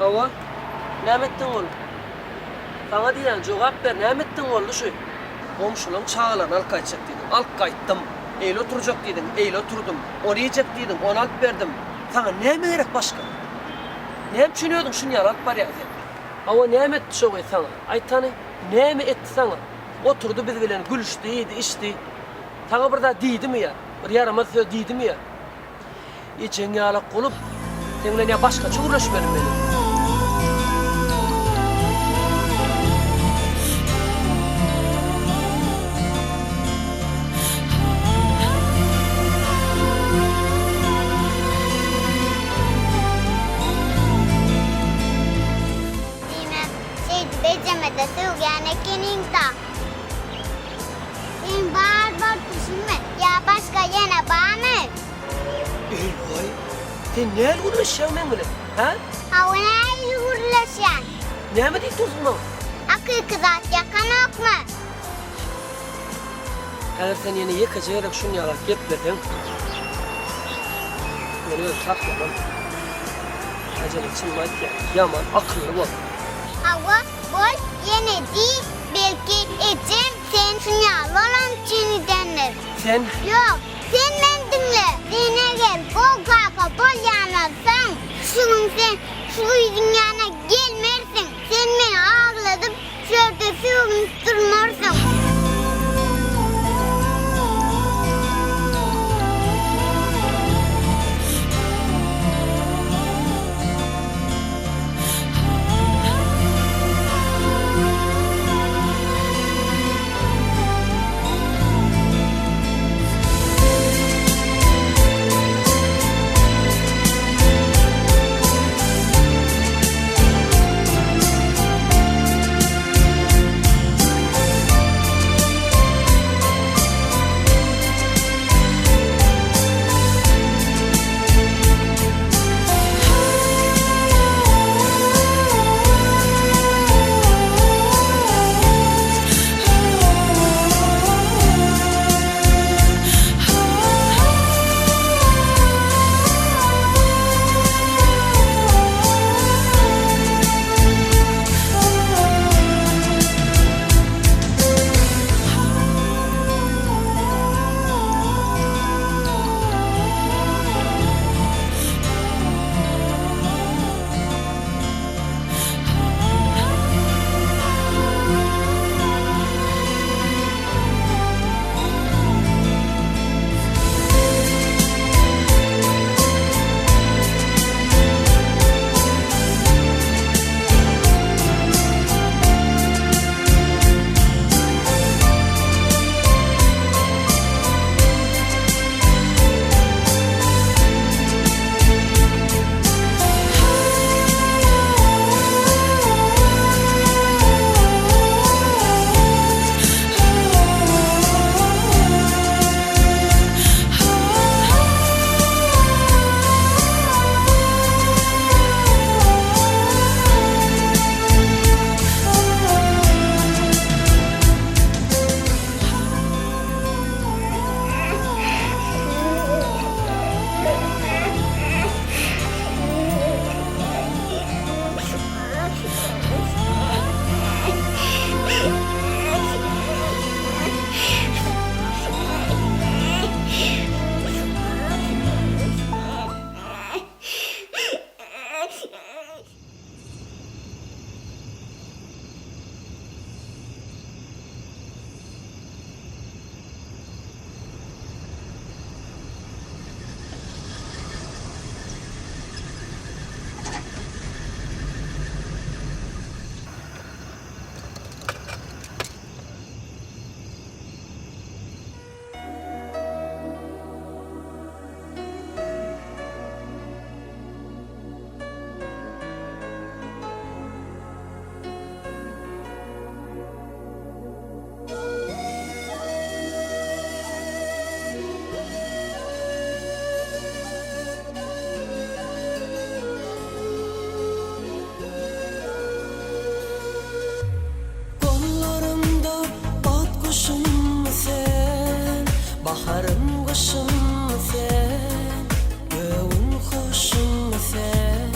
Hawa, näme etdiň ol? Saňa diýýän, jogap ber, näme etdiň boldy şu? Goňşulaň çagalaryny alyp gaýtjak diýdiň, alyp gaýtdym. Eýle oturjak diýdiň, eýle oturdym. Ony iýjek diýdiň, ony alyp berdim. Saňa näme gerek başga? Näme üçin özüň şuny ýaly alyp barýaň sen? Hawa, näme etdi şo gyz saňa? Aýt hany, näme etdi saňa? Oturdy biz bilen, gülüşdi, iýdi, içdi. Saňa bir zat diýdimi ýa? Bir ýaramaz söz diýdimi ýa? Ejeň ýalak bolup, seň bilen ýa başgaça gürleşmelimi meniň? Diýmek, şeýdip ejeme-de sögýän ekeniň-da. Seň bar bolupdyşyňmy ýa başga ýene barmy? Eý-waý, sen näl gürleşýäň meň bilen, hä? Hawa, nähili gürleşýän? Näme diýip dursuň maňa? Hakyky zat ýakanokmy? Häzir sen ýene ýekeje gezek şunýalak gepleseň, men özüm saklamam. Ajele çynymy aýtýan, ýaman akylly bol. Hawa, bol, ýene diý, belki ejem sen şunýaly bolany üçin idendir. Sen? Ýok, sen meni diňle. Sen eger gowy kaka bolýan bolsaň, şu gün sen şu gyzyň ýanyna gelmersiň. Sen meni agladyp, Şu ýerde sögünip durmarsyň. Gollarymda ot guşum sen, Baharym gyşym sen, Göwün hoşum sen.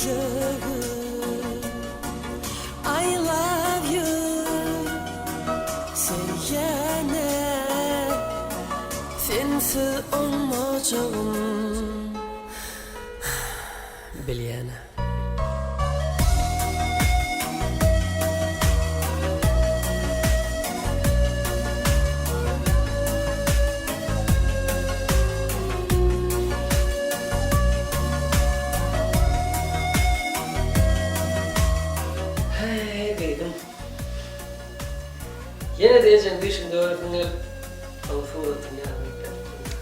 künjegi I love you Söýýäne Sensiz oňmajagym Bilýäne. Heý, gyzym. Ýene-de ejeň düýşüňde göresiň gelip, oň suratyny ýanyňa ýükläp durma.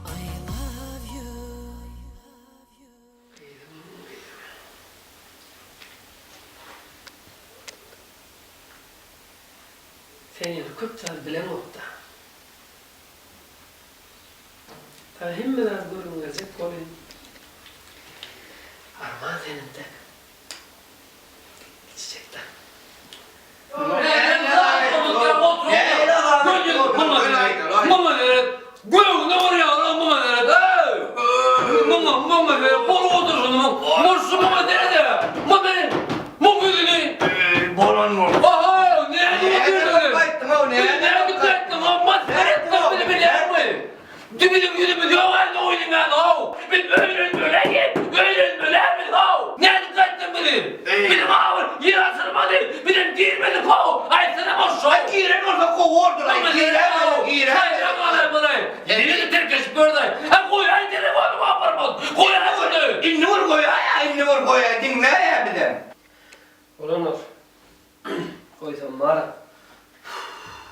I love you. Gyzym, gyzym. Sen ýöne köp zat bileňok-da. Saňa hemme zady gürrüň berjek bolýan. Arman sen entek kiçijek-dä. Biziň ýüzümiz ýok indi oýnaýan how. Biz öýlenmeli öýlenmeli how. Nädip gaýtdyň bizi? Biziň awyr ýer açylmady. Bizem girmedik how. Aýtsana boş şow. Aý giren bolsa gowy boldylaý. Giräýmeli giräýmeli. Ýene tirkeşip gördaý. Ha goýaý telefonymy aparmaz. Goýaý şuny. Indi bir goýaý-a indi bir goýaý diňläý-ä bizem. Bolanok. Goýsam bar.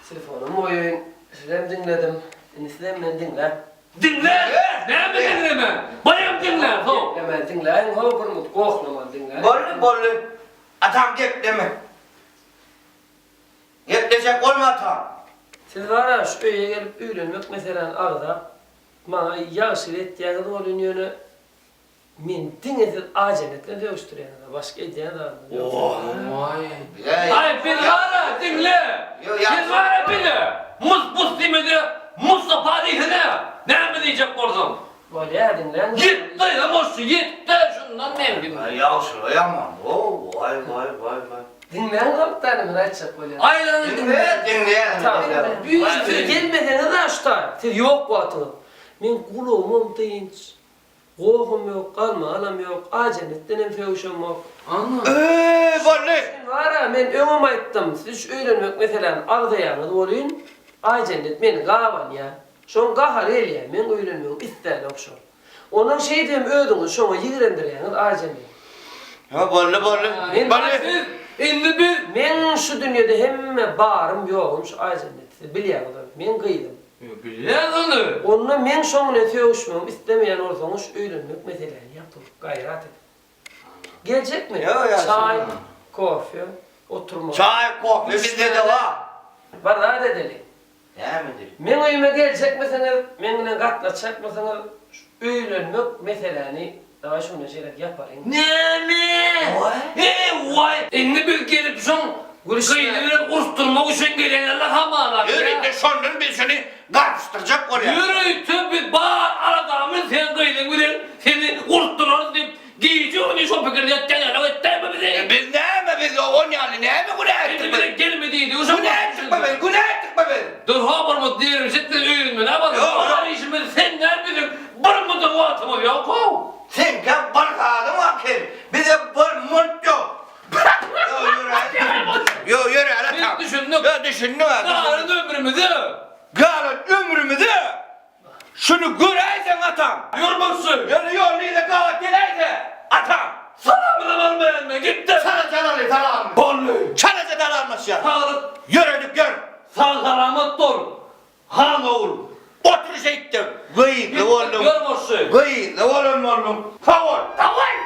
Telefonam goýaýyn. Sizem diňledim. Indi sizem meni diňläň. Diňle! Näme diňleme? Baýam diňle, how! Geplemän diňläýiň, how, bir minut gohlaman diňläýiň. Boldy, boldy. Atam gepleme. Geplejek bolma atam. Siz bar-a şu öýe gelip öýlenmek meseläni agzap, maňa ýagşylyk etýäňiz welin ýöne Men diňe siz Ajenet bilen sögüşdirýäňiz-a, başga edýän zadyňyz ýok. Aý biz bar-a, diňle! Biz bar-a bize! Mus-bus diýme-de, Mustapa diýsene! Näme diýjek bolsaň? Bolýa, diňläň. Ýetdi, goşgy, ýetdi, şundan men diňle. Ýagşyla ýaman, o, waý, waý, waý, waý. Diňläň halkdan men aýtjak bolýan. Aýlanyň diňle, diňle. Siz gelmeseňiz-a şu taý, siz ýok wagtyňyz. Meň gulagymam dynç. Gohum ýok, galmagalam ýok, Ajennetdenem sögüşemok. Eý, boldy! Sen bar-a, men öňem aýtdym, siz şu öýlenmek meseläni agzaýaňyz welin, Aýjennet meni gabanýa. Şoň gahary gelýä, meň öýlenmegimi islänok şol. Ondan şeýdibem özüňizi şoňa ýigrendirýäňiz, Aýjennet. Hä, boldy, boldy. Men Boldy. Biz, indi biz. Meň şu dünýede hemme barym, ýogum şu Aýjennet. Siz bilýäňiz ony. Meň gyzym. Bilýän ony. Onda meň şoň bilen sögüşmegimi islemeýän bolsaňyz şu öýlenmek meseläni ýapyň, gaýrat ediň. Geljekmi? Çaý, kofe, oturmaly. Çaý, kofe bizde-de bar. Bir zat edeli. Näme edeli? Meň öýüme geljekmisiňiz, meň bilen gatnaşjakmysyňyz, şu öýlenmek meseläni dawaý şundan şeýläk ýapalyň. Näme? Eý, waý! Indi biz gelip şoň gyzy bilen uruşdyrmak üçin gelenler hamala. Ýörite şondan biz şuny garpyşdyrjak bolýas. Ýörite biz bar aladamyz seň gyzyň bilen seni uruşdyrarys diýip gije-gündiz şo pikirde ýatýan ýaly etdäýme bizi. Biz näme biz on ýaly näme günä etdik Indi biz? bize gelme diýdi. Günä etdikmi biz? Günä etdikmi biz? Dur ha bir mut diýerim şit biz öýlenmeli ha Ýok, ýok. Bar işimiz sen däl biziň bir mudyň wagtymyz ýok how. Seňkä bir zadyň bar kel bize bir munt ýok. Ýok ýöre ýöre Biz düşündik. Ýok düşündik ha. Galan ömrümize. Galan ömrümize şuny göräýseň atam. Ýörmekçi. Ýöne ýolda yza gabat geläýse atam. Salamynam almaýan men gitdim. Çalaja alaly salamyny. Boldy. Çalaja dalanlaşýar. Saglyk. Ýöredik ýör. Sag salamat bol. Han ogul. Otur şeýtdim. Gyzly bolduň. Ýörmekçi. Gyzly bolan bolduň. Sag bol. Sag bol.